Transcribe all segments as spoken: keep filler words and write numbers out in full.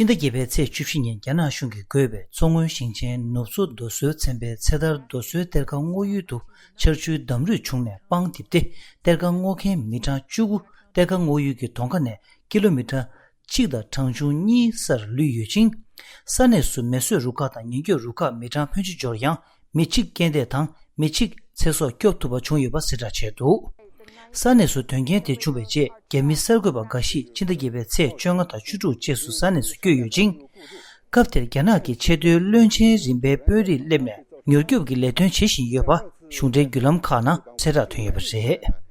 ཕྱི་ཟླ་བརྒྱད་པའི་ཚེས་བཅུ་བཞི་ཉིན་རྒྱ་ནག་གཞུང་གིས་བགོས་པའི་མཚོ་སྔོན་ཞིང་ཆེན་ནུབ་མཚོ་རྡོ་སོལ་ཚན་པའི་ཚེ་ཐར་རྡོ་སོལ་གཏེར་ཁ་སྔོག་ཡུལ་དུ་ཆར་ཆུའི་འདམ་རུད་བྱུང་ནས་སྤང་རྡིབ་སྟེ། གཏེར་ཁ་སྔོག་མཁན་མི་གྲངས་བཅུ་དགུ་གཏེར་ཁ་སྔོག་ཡུལ་གྱི་དོང་ཁ་ནས་ཀི་ལོ་མི་ཊར་གཅིག་དང་གྲངས་ཆུང་གཉིས་སར་ལུས་ཡོད་ཅིང་། ས་གནས་སུ་མེ་གསོད་རུ་ཁག་དང་ཉེན་སྐྱོབ་རུ་ཁག་མི་གྲངས་ཕོན་ཆེ་འབྱོར་ཡང་མི་གཅིག་རྐྱེན་འདས་དང་མི་གཅིག་ཚེ་སྲོག་སྐྱོབ་ཐུབ་པ་བྱུང་ཡོད་པ་གསལ་བསྒྲགས་བྱས་འདུག། ས་གནས་སུ་དོན་རྐྱེན་དེ་བྱུང་བའི་རྗེས་རྒྱ་མི་གསར་འགོད་པ་འགའ་ཞིག་ཕྱི་ཟླ་བརྒྱད་པའི་ཚེས་བཅོ་ལྔ་དང་བཅུ་དྲུག་བཅས་སུ་ས་གནས་སུ་བསྐྱོད་ཡོད་ཅིང་། སྐབས་དེར་རྒྱ་ནག་གི་ཆེས་མཐོའི་བློན་ཆེན་རིམ་པའི་དཔོན་རིགས་སླེབས་ནས་མྱུར་སྐྱོབ་ཀྱི་ལས་དོན་བྱེད་བཞིན་ཡོད་པ་གཞུང་འབྲེལ་བརྒྱུད་ལམ་ཁག་ནང་གསལ་བསྒྲགས་ཐོན་ཡོད་པ་རེད།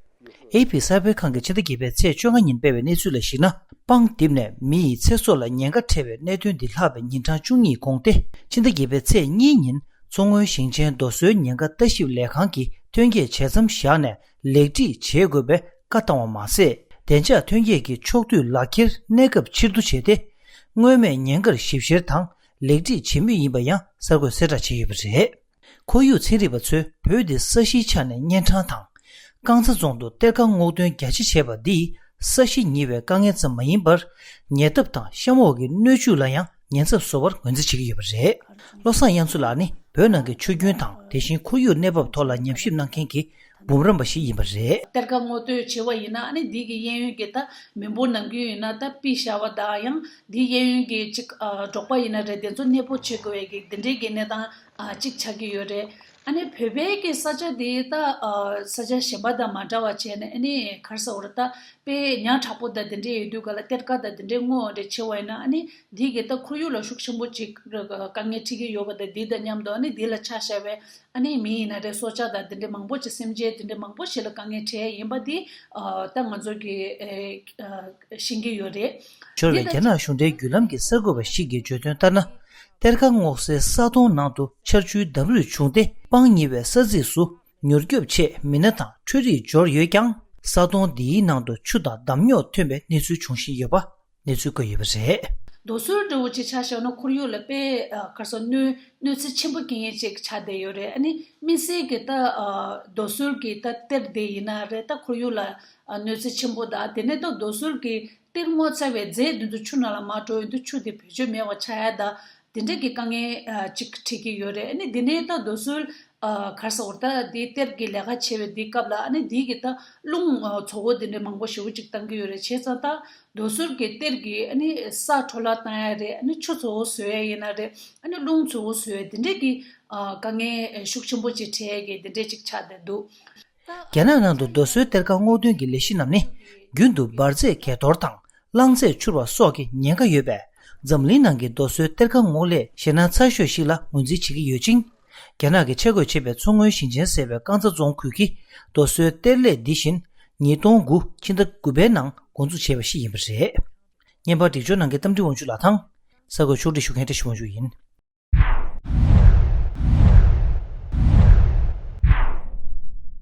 ཨེ་ཕི་གསར་སྤེལ་ཁང་གིས་ཕྱི་ཟླ་བརྒྱད་པའི་ཚེས་བཅོ་ལྔ་ཉིན་སྤེལ་བའི་གནས་ཚུལ་ལ་གཞིགས་ན། སྤང་རྡིབ་ནས་མི་ཡི་ཚེ་སྲོག་ལ་ཉེན་ཁ་འཕྲད་པའི་གནད་དོན་འདི་ལྷག་པའི་ཉིན་གྲངས་བཅུ་གཉིས་གོང་སྟེ། ཕྱི་ཟླ་བརྒྱད་པའི་ཚེས་གཉིས་ཉིན་མཚོ་སྔོན་ཞིང་ཆེན་རྡོ་སོལ་ཉེན་ཁ་ལྟ་ཞིབ་ལས་ཁང་གིས་ཐོན་སྐྱེད་བྱེད་མཚམས་བཞག་ནས་ལེགས་སྒྲིག་བྱེད་དགོས་པའི་བཀའ་བཏང་བ་མ་ཟད། བདེ་འཇགས་ཐོན་སྐྱེད་ཀྱི་ཕྱོགས་བསྡུས་ལག་འཁྱེར་གནས་སྐབས་ཕྱིར་བསྡུ་བྱས་ཏེ། སྔོན་མའི་ཉེན་ཁར་ཞིབ་བཤེར་དང་ལེགས་སྒྲིག་བྱེད་མུས་ཡིན་པ་ཡང་གསར་འགོད་གསལ་བསྒྲགས་བྱས་ཡོད་པ་རེད། ཁོར་ཡུག་ཚན་རིག་པ་ཚོས་བོད་འདི་ས་གཞིའི་ཆ་ནས་གཉན་འཕྲང་དང་། རྐང་ཚ་རྫོང་དུ་གཏེར་ཁ་སྔོག་འདོན་རྒྱ་ཆེ་བྱས་པ་འདིས་ས་གཞི་ཉིལ་བའི་དཀའ་ངལ་ཙམ་མ་ཡིན་པར། ཉེ་འདབས་དང་གཤམ་འོག་གི་སྣོད་བཅུད་ལ་ཡང་ཉེན་ཚབས་བཟོ་བར་ངོས་འཛིན་བྱེད་ཀྱི་ཡོད་པ་རེད། བློ་བཟང་དབྱངས་མཚོ་ལགས་ནི་བོད་ནང་གི་ཆུ་རྒྱུན་དང་དེ་བཞིན་ཁོར་ཡུག་གནས་བབ་ཐོག་ལ་ཉམས་ཞིབ་གནང་མཁན་གྱི་འབུམ་རམས་པ་ཞིག་ཡིན་པ་རེད། གཏེར་ཁ་སྔོག་འདོན་བྱེད་པ་ཡིན་ན་ཨ་ནི་འདི་གི་གཡས་གཡོན་གྱི་ད་མི་འབོར་ནམ་རྒྱུན་ཡིན་ན་ད་པི་བཞག་པ་དང་ཡང་འདི་གཡས་གཡོན་གྱི་ཅིག་ཨ་འབྲོག་པ་ཡིན་ན་རེད། དེ་ཚོ་གནས་སྤོ་བྱེད་དགོས་པའི་གི་འདི་འདྲའི་གི་གནས་སྟངས་ཨ་ཅིག་ཆགས་ཀྱི་ཡོད་རེད། ཨ་ནི་བོད་པའི་གི་ས་ཆ་དེ་ད་ཨ་ས་ཆ་གཞན་པ་དང་མ་འདྲ་བ་བྱས་ནས་ཨ་ནི་ག་རེ་ཟེར་དགོས་རེད། ད་དཔེ་ཉག་ཕྲ་པོ་དང་དེ་འདྲ་ཡོད་དུས་ག་ལ་གཏེར་ཁ་དང་དེ་འདྲའི་སྔོག་འདྲ་བྱེད་པ་ཡིན་ན་ཨ་ནི་འདི་གི་ད་ཁོར་ཡུག་ལ་ཤུགས་ཆེན་པོ་ཅིག་དཀའ་ངལ་འཕྲད་ཀྱི་ཡོད་པ་དང་འདི་དང་མཉམ་དུ་ཨ་ནི་འདི་ལ་ཆ་བཞག་པའི་ཨ་ནི་མི་ཡིན་ན་རེད། སྲོག་ཆགས་དང་དེ་འདྲ་མང་པོ་ཅིག་སེམས་ཅན་དེ་འདྲ་མང་པོ་ཞིག་ལ་དཀའ་ངལ་འཕྲད་ཡིན་པ་འདི་ཨ་ད་ང་ཚོ་གི་ཨེ་ཨ་ཤེས་ཀྱི་ཡོད་རེད། འབྱོར་བའི་རྒྱ་ནག་གཞུང་འབྲེལ་བརྒྱུད་ལམ་གྱི་གསར་འགོད་པ་ཞིག་གིས་བརྗོད་དོན་ལྟར་ན། གཏེར་ཁ་སྔོག་སའི་ས་དོང་ནང་དུ་ཆར་ཆུའི་འདམ་རུད་བྱུང་སྟེ་སྤང་ཉིལ་བའི་ས་ཚིགས་སུ་མྱུར་སྐྱོབ་ཆེད་མི་སྣ་དང་འཕྲུལ་རིག་འབྱོར་ཡོད་ཀྱང་། ས་དོང་འདིའི་ནང་དུ་ཆུ་དང་འདམ་རྙོག་ཐོན་པའི་གནས་ཚུལ་འབྱུང་བཞིན་ཡོད་པ་གནས་ཚུལ་བཀོད་ཡོད་པ་རེད། རྡོ་སོལ་འདྲ་བོ་ཅིག་ཆ་བཞག་ན་ཁོར་ཡུག་ལ་དཔེ་ཨ་ག་རེ་ཟེར་གནོད་གནོད་འཚེ་ཆེན་པོ་སྐྱེལ་མཁན་ཅིག་ཆགས་བསྡད་ཡོད་རེད། ཨ་ནི་དམིགས་བསལ་གྱི་ད་ཨ་རྡོ་སོལ་གྱི་ད་གཏེར་དེ་ཡིན་ན་རེད། ད་ཁོར་ཡུག་ལ་ཨ་གནོད་འཚེ་ཆེན་པོ་དང་དེ་ནས་ད་རྡོ་སོལ་གྱི་གཏེར་སྔོག་ཚར་བའི་རྫས་འདི་ཚོ་ཆུ་ནང་ལ་མར་འགྲོ་ཡོང་དུས་ཆུ་དེ་བེད་སྤྱོད་མེད་པ་ཆགས་ཡ་ད་དེ་འདྲ་གི་དཀའ་ངལ་ཨ་ཅིག་འཕྲད་ཀྱི་ཡོད་རེད། ཨ་ནི་དེ་ནས་ད་རྡོ་སོལ་ཨ་ག་རེ་ཟེར་དགོས་རེད། ད་དེ་གཏེར་གྱི་ལས་ཀ་བྱེད་པའི་དེའི་སྐབས་ལ་ཨ་ནི་དེའི་གི་ད་རླུང་ཨ་བཙོག་པོ་དེ་འདྲ་མང་པོ་ཞེ་པོ་ཅིག་བཏང་གི་ཡོད་རེད། བྱས་ཙང་ད་རྡོ་སོལ་གྱི་གཏེར་གྱི་ཨ་ནི་ས་འཕྲོ་བརླག་བཏང་ཡ་རེད། ཨ་ནི་ཆུ་བཙོག་པོ་བཟོ་ཡ་ཡིན་ན་རེད། ཨ་ནི་རླུང་བཙོག་པོ་བཟོ་ཡ་དེ་འདྲ་གི་ཨ་དཀའ་ངལ་ཤུགས་ཆེན་པོ་ཅིག་འཕྲད་ཡ་གི་དེ་འདྲ་ཅིག་ཆགས་བསྡད་འདུག། རྒྱ་ནག་ནང་དུ་རྡོ་སོལ་གཏེར་ཁ་སྔོག་འདོན་གྱི་ལས་གཞི་རྣམས་ནི་རྒྱུན་དུ་འབར་རྫས་གས་གཏོར་དང་རླངས་རྫས་འཕྱུར་བ་སོགས་ཀྱི་ཉེན་ཁ་ཡོད་པས། འཛམ་གླིང་ནང་གི་རྡོ་སོལ་གཏེར་ཁ་སྔོག་ལས་ཞེད་སྣང་ཚ་ཤོས་ཤིག་ལ་ངོས་འཛིན་བྱེད་ཀྱི་ཡོད་ཅིང་། རྒྱ་ནག་གིས་ཆ་བགོས་བྱས་པའི་མཚོ་སྔོན་ཞིང་ཆེན་ཟེར་བའི་རྐང་ཚ་རྫོང་ཁུལ་གྱི་རྡོ་སོལ་གཏེར་ལས་འདི་བཞིན་ཉིས་སྟོང་དགུ་ཕྱི་ཟླ་དགུ་པའི་ནང་འགོ་འཛུགས་བྱས་པ་ཞིག་ཡིན་པ་རེད། བརྙན་པར་སྒྲིག་སྦྱོར་གནང་མཁན་རྟ་མགྲིན་དབང་ཕྱུག་ལགས་དང་། གསར་འགོད་ཕྱོགས་སྒྲིག་ཞུ་མཁན་བཀྲ་ཤིས་དབང་ཕྱུག་ཡིན།